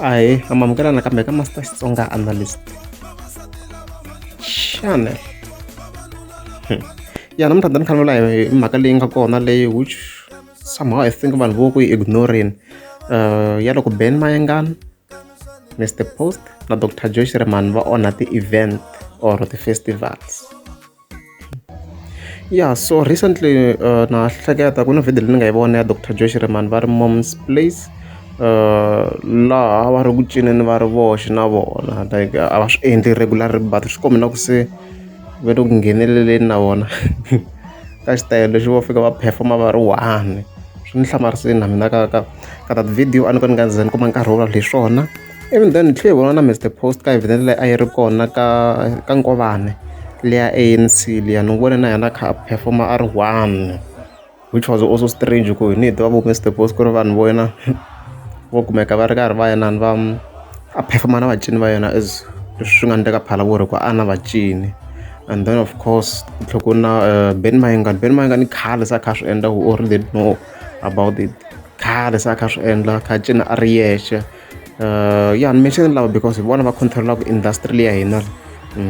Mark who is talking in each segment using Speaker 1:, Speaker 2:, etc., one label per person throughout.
Speaker 1: Ahee, amamukela nakambe ka Master Xitsonga Analyst Channel. Ya namuntlha ni ta ni kha ni vula hi mhaka leyi nga kona leyi which somehow I think vanhu vo ku yi ignoring ya loko Benny Mayengani, Mister Post na Doctor Joe Shirimani va onha ti-event or ti-festivals. Ya so recently na hleketa ku na video leyi ni nga yi vona ya Doctor Joe Shirimani va ri Mom's Place laha va ri ku cineni va ri voxe na vona like a va swi endli regular but swi komba na ku se va le ku ngheneleleni na vona ka xitayele lexi vo fika va perform-a va ri one swi ni hlamarisile na mina ka ka ka that video a ni ka ni nga za ni kuma nkarhi wo vulavula hi swona. Even then ni tlhela hi vona na Mister Post ka event leyi a yi ri kona ka ka Nkovani liya A_N_C liya ni n'wi vone na yena a kha a perform-a a ri one which was also strange ku hi ni hi tiva vo Mister Post ku ri vanhu vo yena vo kumeka va ri karhi va inani va a perform-a na vacini va yena as leswi swi nga endleka Phalaborwa ku a na vacini and then of course ku tlhela ku na Benny Mayengani, Benny Mayengani khale se a kha a swi endla we already know about it khale se a kha a swi endla a kha a cina a ri yexe. Ya ni mention lava because hi vona va control-aka industry leyi ya hina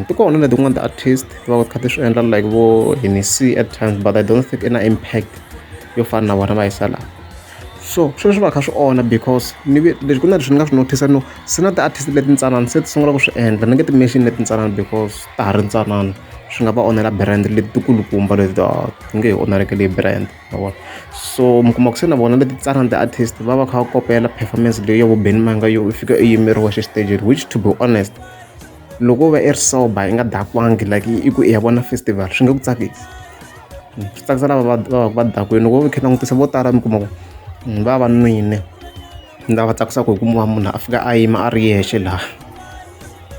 Speaker 1: ti kona na tin'wana ti-artist ti va ti kha ti swi endla like vo Hennessy at times but I don't think i na impact yo fana na vona va yisa laha so sweswi va kha swi onha because ni ve leswi ku na leswi ni nga swi notice no se na ti-artist leti ntsanana se ti sungula ku swi endla ni nge ti mention leti ntsanana because ta ha ri ntsanana swi nga va onhela brand leti tikulukumba leti ti nge he onhelekeli hi brand. Ma vona so mi kuma ku se na vona leti tsanana ti-artist va va kha va kopela performance leyi ya vo Benny Mayengani yo i fika i yimeriwa xitejini which to be honest loko wo va i ri sober i nga dakwangi like i ku i ya vona festival swi nge ku tsakisi swi tsakisa lava va va va dakwini loko u kha u langutisa vo tala mi kuma ku va va nwini lava tsakisaka hi ku va munhu a fika a yima a ri yexe laha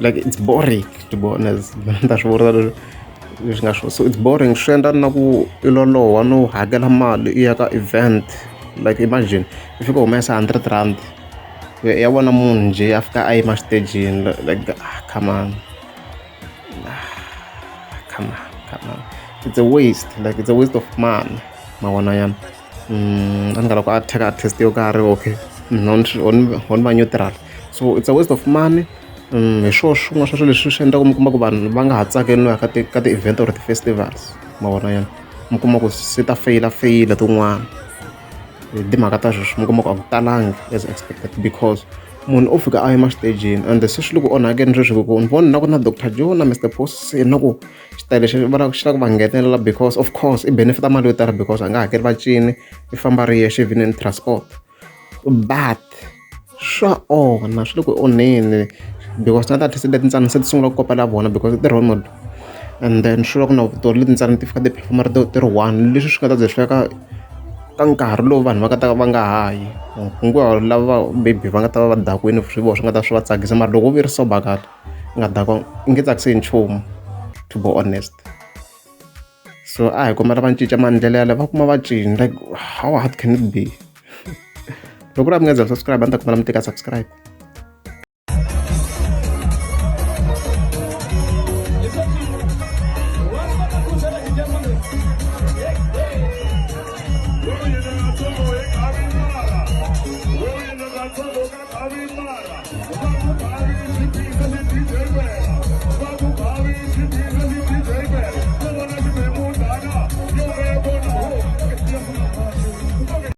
Speaker 1: like it's boring to be honest ni ta swi vula leswi leswi nga swona so it's boring swi endla na ku i loloha no hakela mali i ya ka event like imagine i fika u humesa hundred rand ya vona munhu njhe a fika a yima xitejini like ah, come on ah, come on come on it's a waste like it's a waste of money ma vona yana a ni nga loko a teka artist yo karhi okay ho ni va neutral so it's a waste of money hi swona swin'wana swa swilo leswi swi endlaka mi kuma ku vanhu va nga ha tsakeli no ya ka ti ka ti-event or ti-festivals ma vona yana mi kuma ku se ta feyila feyila tin'wana hi timhaka ta sweswi mi kuma ku a ku talangi as expected because munhu o fika a yima xitejini and se swi le ku onhakeni sweswi hi ku ni vona na ku na Doctor Joe na Mister Post se na ku xitayele xi va xi lava ku va nghenelela because of course i benefit mali yo tala because a nga hakeli vacini i famba a ri yexe even in transport but swa onha swi le ku onheni because na ti-artist leti ntsanana se ti sungula ku kopela vona because i ti-role model and then swi vula ku na tona leti ntsanana ti fika ti perform ti ri one leswi swi nga ta ze swi fika ka nkarhi lowu vanhu va nga ta va nga ha yi ku ngo lava maybe va nga ta va va dakwini swi vona swi nga ta swi va tsakisa mara loko u ri sober kahle u nga dakwanga i nge tsakisi hi nchumu to be honest so a hi kombela va cinca maendlelo yaleyo va kuma va cinca like how hard can it be loko ku ri a mi nga za subscribe a ni ta kombela mi teka subscribe.